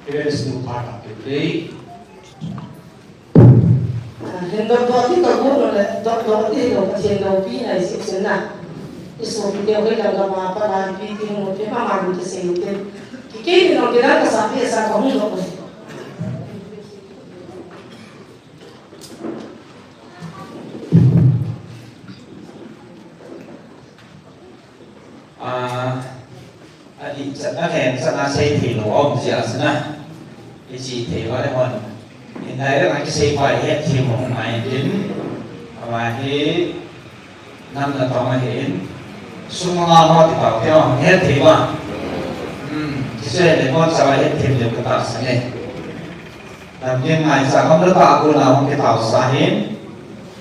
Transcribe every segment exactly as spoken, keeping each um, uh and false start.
Evangelist nu pha ta pe play. Hin dot dot ti ka gu no le, dot dot ti lo, Pathen loupi ngai sik sin na. I sopi te hoi lang gam a pat a ipi ti mu te mama gu ti sei u te. Kei kei ni no kei la ka sa pi sa ka hung dot. A, adih chan, alheng chan a sei thei lou aum jeh a chu na. I chi thei uva le hon. Indirect a kisei pa i het thei mo ngai tin. Ama hi nam natong ahin. Sum nga ho ti pau te ho het thei uva. Hmm, kisei le hon sa het thei lou ka tahsan e. Lam ding ngaicha kham lou ta, kona hung kitaosa hin,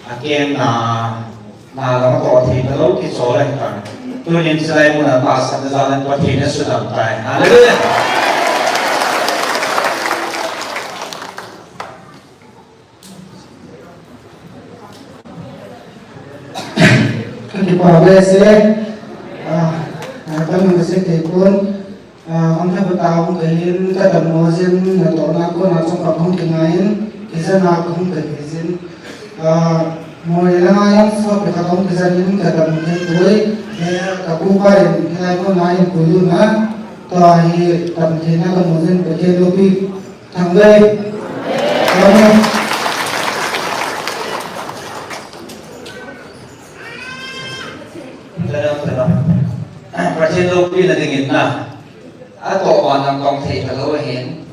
akeng na, na lam toh thei talou kichol ahitan. Tunin chulai muna tahsan jal in Pathen in asudam tai. Hallelujah. Ka kipah behseh. Ah, ah, ka nung ka sek thei pon. Ah, hung lha bata hung kahin, ka dammo jin, natohna kona chomkhat hung kingai in, kijana kahung kahi jin. Ah, Moreh langa jong sopi khat hung kijan in, ka dam jin poi. Eh, ka pu pa in, hilai kona in pui u na, tua hi dam theina ka mu jin, Pathen loupi. Thangvei. Amen. Tadam, tadam. Pathen loupina dingin na. Atoh vannam tong thei talou ahin.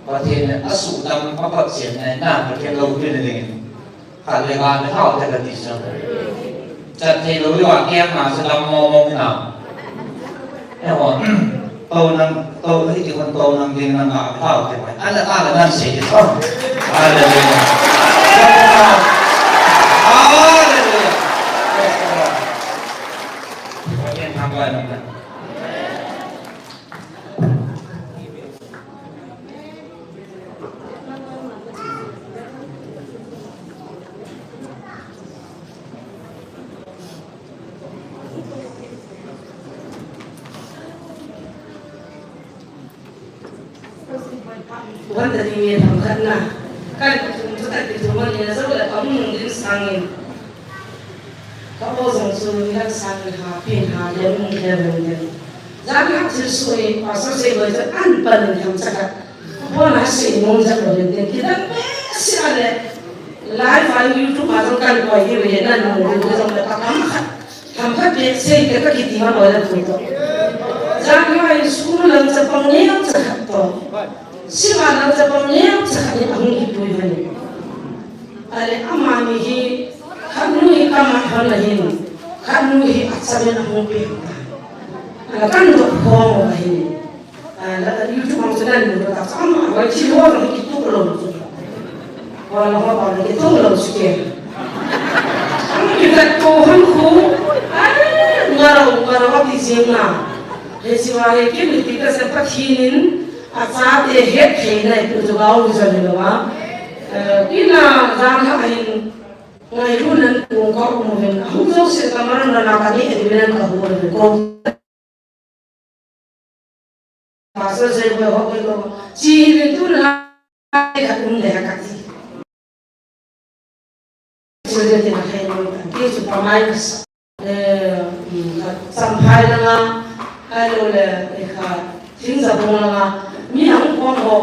Pathen in asudam apat chen na, na Pathen loupina dingin. Khat le nga le hao te kati sa. Chat thei lou jong a keng na sa dam mo mo na. Eiho, tou nang, tou hiti hon tou nang ding nang a, hao te pai. Ala, ala, nang sei te tou. Hallelujah. Hallelujah. Praise the Lord. Pathen thangvah in umhen. Van ta ding e themkhat na. Kan thum chu kan thum ani na zo le ka mun ding sangin. Ka o jong chu ni lang sangin ha pin ha le mun le mun le. Jan ha thil sui pastor sei boi chu an pan in themcha khat. Bon a sei mong jat lou ding, kidang behseh a le. Live a YouTube a jong kan koi hi ve nan mong ding jong le ka kam khat. Themkhat behseh te ka kiti ma lou le pui to. Jan a in school lang chapang neocha khat to. Sima lang chapang neocha khat in ahung kipui ve. Ale amani hi khat nu hi kama hon ahin. Khat nu hi achamin ahung pe ta. Ala kan dok khom ahin. Ah, la, YouTube ang sudah ni, tak sama, wai chi ho, ni kitu lo. Wala ho, wala kitu lo, suke. Ang kita ko, han ko, ah, ngaro, ngaro, ti sing na. He siwa he, kini tika sa Pathen in, acha te het thei na, ipu jo gao jo ni lo wa. Eh, kina, jan ha hin, ngai lu nan ko ko mo hin, hung jo se ka maran na ka ni, e, men ka ho ko. Pastor Zeboi ho kei ko. Chi hi tu na ka um de ka ti. Chi de te na khai no ta. Ki chu pa mai ka sa. Eh, mm, ka Champhai langa. Ai lo le, eh, ka Thingjabung langa. Mi ang kong ho.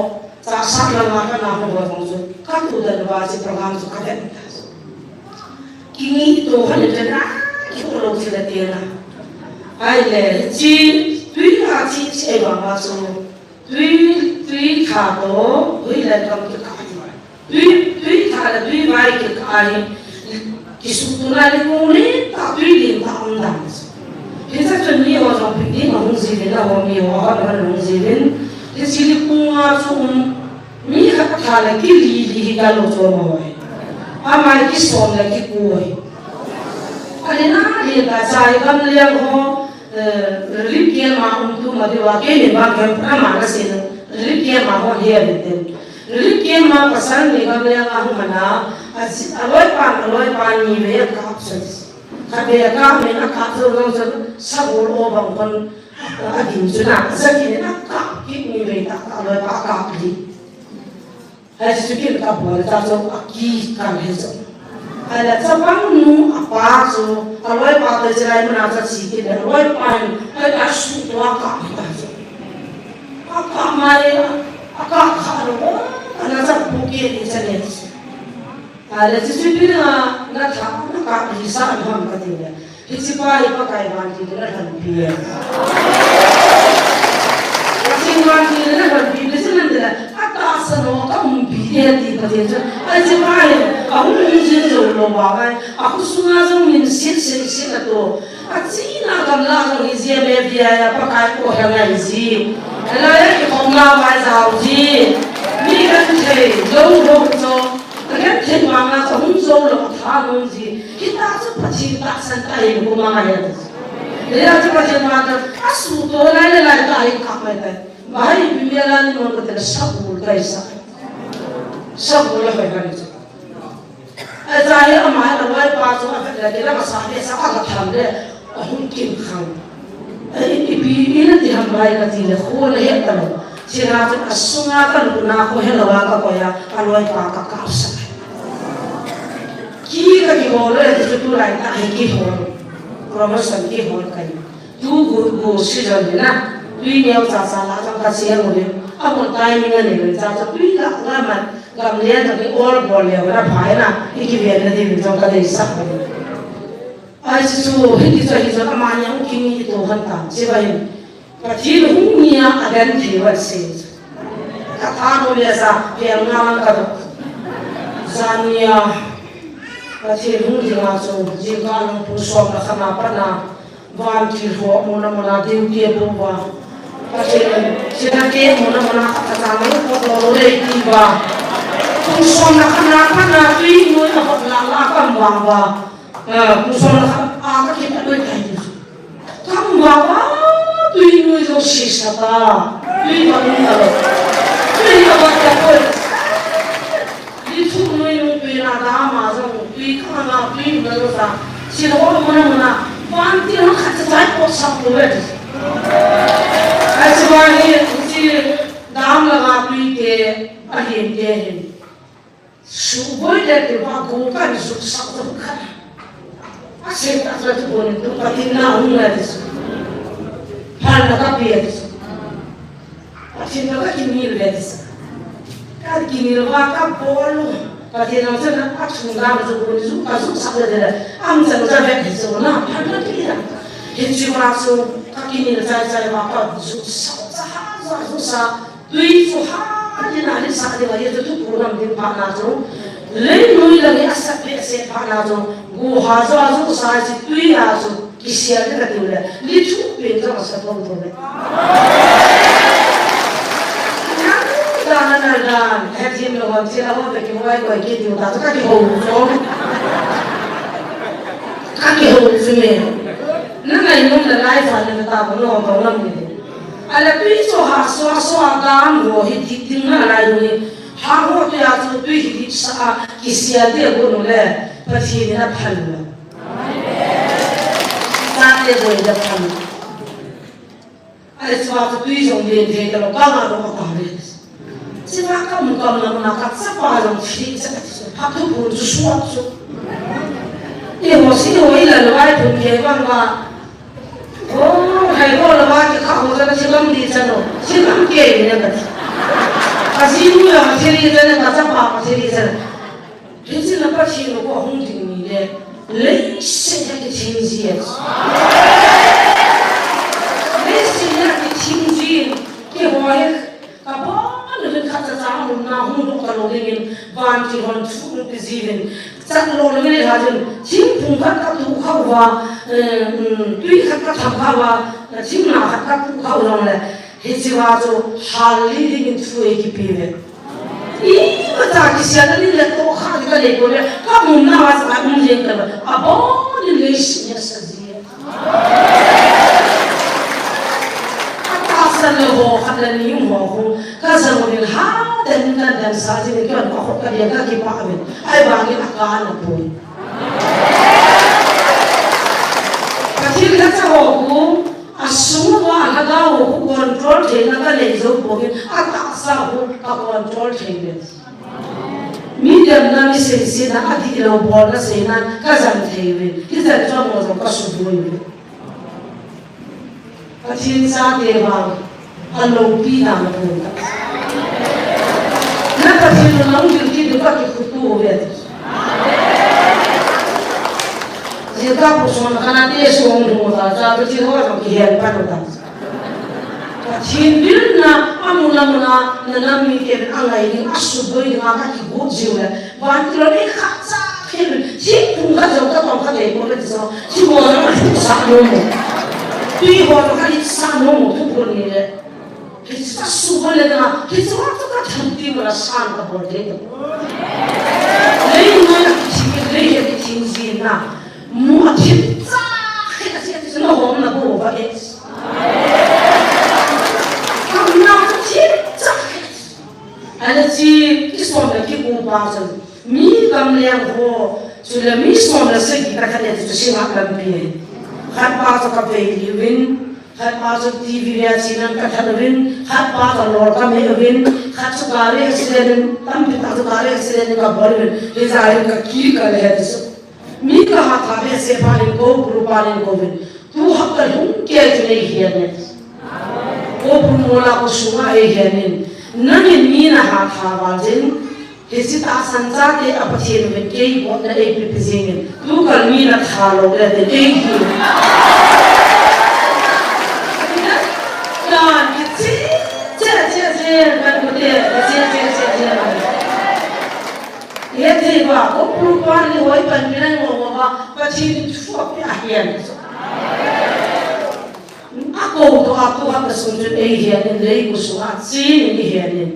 Cha sak langa ka na ho ho jong chu. Ka tu da ba chi program chu ka de. Kingi to hon le na, ki ko lo chi la te na. Ai le, chi, tui a chi, chi ai ba ma so. Tui, tui tha to, tui le kam ki ka ti. Tui, tui tha le tui vai ki ka ni. Ki su tu na le ko ni, ta tui le ta um da. Hi sa chun ni ho jong pi ni ma hung ji le na ho mi ho ha na hung ji le. Hi si li ku nga chu um. Mi khat tha le ki li li hi ka lo cho ma hoi. Ama ki som le ki ku hoi. Ani na li ka chai gam liang ho, eh, relief camp a um tu ma diu a ke ni ba ke ama na sin. Relief camp a ho hi a ni ten. Relief camp a pasal ni gam liang a hung mana, a si, a loi pan, a loi pan ni ve ka absence. Khat ve ka me na ka zo zo zo, sa bol o bang kon, Agin chu na, sa kit na, kap kit ni ve ta, ka loi pa kap li. Hai chu kin ka bol ta chu, a ki ka he chu. Ala chapang nu a pa chu, a loi pa te chilai muna cha chi kit le, loi pa hin, hai a su to a kap ta chu. A kap mai, a kap kha lo, ana cha pu ki ni cha ne chu. Ala chu chu pi na, na tha, na kap hi sa an ham ka ti le. Hiche pa hi Pakai vantil in alhonpi e. Pathen vantil in alhonpi, Pathen in tila, atahsan ho kaumpi e ti Pathen chun. Hiche pa hi, ahung hung jing jou lou vang ahi, akhosunga jong min set set set ato. Achena gamla jong hi jia me via ya Pakai ko he ngai ji. Helai a kikhopna vai jao ji. Mi kan thei, lou lou cho. Agenthei vanga chu hung jou lou, atha nung ji. Hita chu Pathen tahsan tah hi kum a ngai ati. Hita chu Pathen vanga chu asu to lai le lai tah hi kap mai tai. Bahai ipi mela ni mon kati le sabol kai sa. Sabol la hoi hani chu. Acha hi ama hi loi pa chu avet le kila ka sa le sa ka tham le. Ahung kin khang. Ei, ipi ina ti ham bai kati le, kho le het talou. Thina chun asunga kalutna kho helou a kakoi a, aloi pa kakap sah. Ki kakihol le, ti chu tulai tah hi kihol. Promotion kihol kai. Tu gu, gu season ni na. Tui neo cha cha la jong kacheng u le. Amun timing anei le cha cha tui la la man. Gam le jong ki ol bol le na phai na. Ikiven na di jong kadeisah u le. Ahi chu, hiti chu ahi chu, amani a hung kini ito han ta, hiche va hin. Pathen hung nia agenthei va se. Ka tha nom le sa, piang nga lang ka do. Jan nia, Pathen hung dinga chu, jingkah lang pung som le khat na pat na, vantil ho muna muna duty a bol uva. Pathen, sina ke muna muna khat ka chang lo, ko do lo le ti uva. Pung som le khat na pat na, tui noi a hot la la kam vang uva. Ah, kum som le khat a ka kit a loi kai ti chu. Ka um vang uva, tui noi jong sisa ta. Tui va um ta lou. Tui a va ta poi. Lithuh noi nung tui na dam a jong tui ka nga tui na lou sa. Sila ho muna muna. Vantil khat cha chai pot sap lou ve ti. Ahi chu va hi, hiche dam langa tui te, ahin te hin. Suboi le ti va gu kan ju sah jong kha. Asei ta chu tu bon tu Pathen na hung le ti chu. Phalna kape ti chu. Pathen na kakinel le ti chu. Kakinel va kabol u. Pathen na chu na achung dan chu bon ju ka ju sah le le. Am chan ja ve ti chu na phalna kape. Hiche va chu kakinel chai chai va ka ju sah, sah, sah, sah. Tui chu ha, ni na ni sa ni va, ye chu tu pu lam ding pha na chu. Lei nui la ni a sat le se pha na chu. Gu ha jo a ju sa si tui a chu. Kisial ni ka tiu le. Lithuh pen jo a sa thong thong le. Na, na, na, na, na. He thin lo hon, thin lo hon, pe ki hoi, koi ki tiu ta, ka ki ho chu. Ka ki ho chu me. Na ngai nom la lai fa ni ta ko lo ko lam ni. Ala tui chu ha sua sua dam ho hi ti ding na lai ni. Ha ho tui a chu tui hi ti sa a kisial ti a gu nu le Pathen in aphal lo. Sa te joi da phal. Ala chu a chu tui jong le thei ta lo ka nga lo ka ta le. Chi va ka mu ka mu na ka cha pa jong chi cha chu. Ha tu bu chu suat chu. I ho si ho i la lo ai phun ke bang ba. Oh, hai ko la ba ki kha ho la chi lam di cha no. Chi lam ke ni na ka. Ka ji nu ya ma thei di cha na ka cha pa ma thei di cha na. Hiche na Pathen ko hung ding ni le. Leiset a kithing ji. Leiset a kithing ji. Keiho hi. Ka bon hin khat cha cha mun na hung dok ta lou ding in, vantil hon thu hung pe ji vin. Chat lou le ha jin, thingphung khat ka tu kha uva, eh, um, tui khat ka tham kha uva, thingna khat ka tu kha u jong le, hiche va chu hal li ding in thu ei kipe ve. Imacha kisial na ni le to kha ni ka le ko le, ka mun na va sa um jeng ta va. A bon hin leiset a sa ji. Atahsan le ho khat le ni um ho khu, ka jang uvin ha, ten kan dan sa jin, ka hon ka khop ka dia ka kipah uvin. Ahivangin a ka na poi. Pathen lhacha ho khu, a Sung uva lhagao khu control theina kanei jou pouvin, atahsa khu ka control thei uve. Mi demna, mi seisetna, adihlou bolna seina kajang thei uve. Hijeh chun amaho jong kasuboi uve. Pathen chate vang aloupi dan apon ta. Na Pathen nang gil kit diu kakikhutup uve. Jingkah pu sung kana te sung lhung ta, cha Pathen ho jong kihen pan ta. Pathen bilna amun amun a, na nam mite uvin angai ding, asuboi ding a kakigot jiu le. Vantil a nei khatcha khen, thingphung khat jong katong kha thei pon kati jong, thing ho jong alhuhsah nom u. Tui ho jong kalhitsah nom u, thuphon ni le. Hiche chu asuboi le ding a, hiche ho chu kathanti mo la san kabol thei ding. Lei noi a kithing, lei a kithing jin na. Mu a thipcha khen a, hiche chu nahom na bo va e. Kamna thipcha khen. Ana chi, kisomle kikupa chun, mi gamleng ho, chule mi somle sagi kathat le ti chu singa lampi ahi. Khatpa chu kavei liuvin, khatpa chu TV ve a chenan kathat uvin, khatpa chu lol kame uvin, khat chu gari accident in, tampi tah chu gari accident in kabol uvin, hijeh in kakikal ahi ti chu. Mi kahatha behseh phat in Gopur pa in kouvin. Tu hapta lhung kei chun eihen in. Gopur mola khosunga eihen in. Nangin mi nahatha val jin. Hiche tahsan chate a Pathen uvin kei botna eipepi jingin. Tukal mi natha lou le tin eihen. Dan kiche, che, che, che, kan kote, che, che, che, che. Hethei uva, Gopur pa ni hoi panpi nai mo mo uva, Pathen in thu apeh ahi. Akou toh, akou hapta sung chun eihen in, lei khosunga chun eihen in.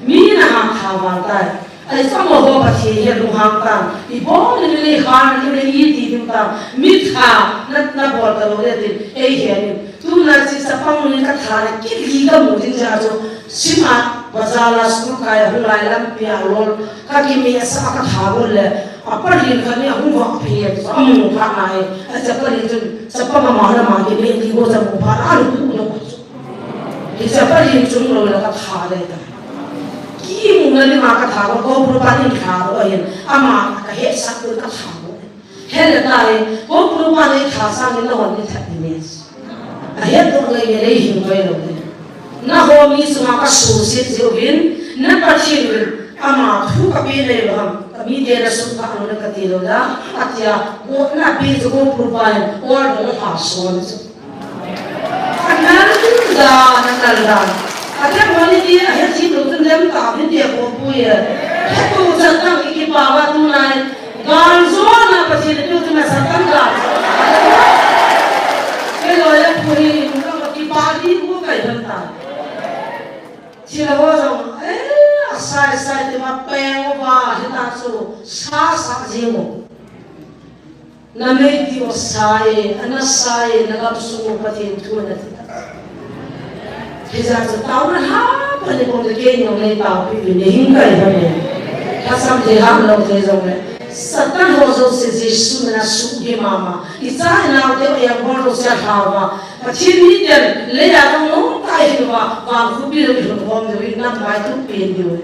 Mi nahatha val tai. Ahi chu amaho Pathen hi alunghang tan. Ibol in le, han in le, iti ding tan. Mi tha, na, nabol talou le tin, eihen in. Tuna chu chapang in katha le, kili kamu ding jeh chu. Sima, bazar a school kai a hung lai lampi a lol. Kakimehsah a katha bol le. Apalin khat in ahung vah phet, amu phat nai. Acha palin chun, chapang ama le ama kimeh ti bou chu amu phat a, alu tu lo. Hiche palin chung lou le katha le ta. Kimuna dinga katha bol, Gopur pa in tha bol ahin. Ama kahetsah bou katha bol. Hel le tai, Gopur pa in eitha sangin nahon neithat ding e. Ahetdoh ngai nge, neihing ngai lou ding. Nangho mi chunga kasuhset jeh uvin, na Pathen uvin, ama thu kapeh nailou ham, kamite nasuhthah lou na kati lou da, atia, gotna apeh chu Gopur pa in, ol dong ha son chu. Anal dan, anal dan. Ate mo ni ti ahethem lou chun dem ta, min te ko pu ye. Hetu chan tang i kipah uva tunai. Gal jona Pathen in tu na Satan gal. Kei loi a pu hi, ka kipah di pu kai han ta. Thil ho jong, eh, asai sai te ma peng uva, hita chu, sa sa jing u. Na mei ti u sa e, ana sa e, na gam sung u Pathen thu ana ti ta. Hijeh chun taona lhapha nei pon te, kei jong nei taopi uvin, nei hing kai uvin. Lhasam thei, ham lou thei jong le. Satan ho jouse Jesu min a suhgim mama. Icha inau te u, iang bol jouse alha uva. Pathen miten, lei a jong nom tah a ihi uva. Vangkho pi jong ilhun khom diu, inam mai tu pen diu.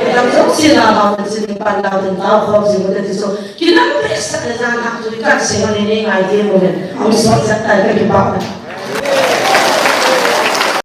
Idam jouse la hao, sin pan la, taokhom jing u te ti chu. Kinam behseh le jan hah chu, kan sei ho nei nei ngai te mo le. Ahung sot jat tai, kakipah e.